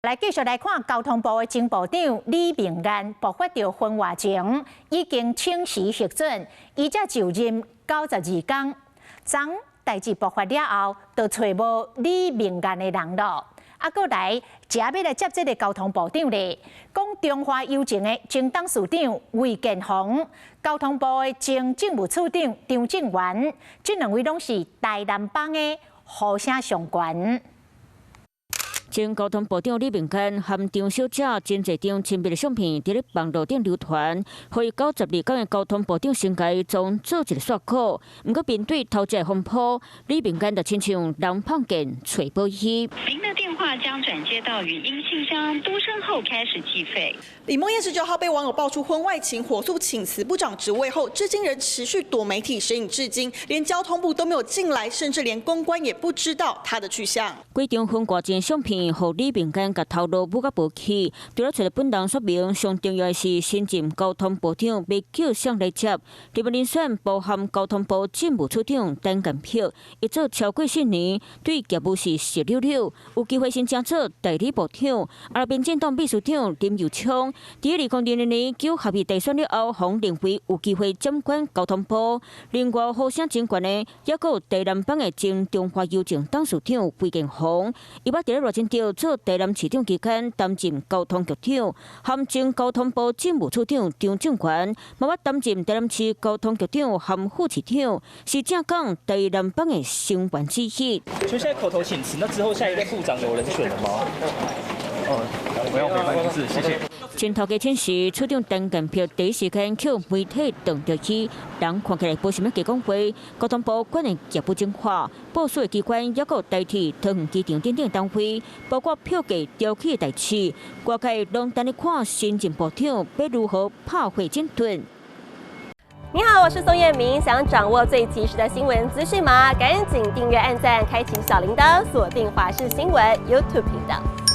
來繼續來看交通部的前部長李明彥爆發著婚外情，已經請辭核准，伊才就任92工。昨代誌爆發了後，就揣無李明彥的人咯。啊，閣來，這欲來接這个交通部長咧，講中華郵政的前董事長魏建宏，交通部的前政務次長張正元，這兩位攏是台南幫的呼聲上懸。前交通部長李明彥和張小姐真濟張親密的相片，佇咧網路頂流傳，予伊92工的交通部長生涯總做一个煞科。毋過面對頭一个風波，李明彥就親像人碰見揣寶魚。您的電話將轉接到語音信箱，嘟聲後開始計費。李孟諺19號被網友爆出婚外情，火速請辭部長職位後，至今仍持續躲媒體，神隱至今，連交通部都沒有進來，甚至連公關也不知道他的去向。幾張婚外情相片，予李明彥共頭路舞甲無去，除了揣著本人說明，上重要的是新任交通部長欲叫誰來接？提名人選包含交通部政務處長陳建平，伊做超過4年，對業務是熟溜溜，有機會申請做代理部長。而民進黨秘書長林右昌，佇2020年九合一大選了後，予認為有機會掌管交通部。另外，呼聲真懸的，抑閣有台南幫的前中華郵政董事長魏建宏，伊捌佇咧賴清德做台南市長期間擔任交通局長，含前交通部政務處長張正權，嘛捌擔任台南市交通局長含副市長，是正港台南幫的成員之一。所以現在口頭請辭，那之後下一任部長有人選了嗎？哦，沒有，沒關係，謝謝。前頭家請辭，處長陳建平第一時間予媒體擋著去，人看起來無啥物加講話。交通部管的業務整化，部屬的機關抑閣有台鐵、桃園機場等等單位，包括票價調起的代誌，外界攏等咧看新任部長欲如何拍火整頓。你好，我是宋燕明，想掌握最及時的新聞資訊嗎？趕緊訂閱、按讚、開啟小鈴鐺，鎖定華視新聞 YouTube 頻道。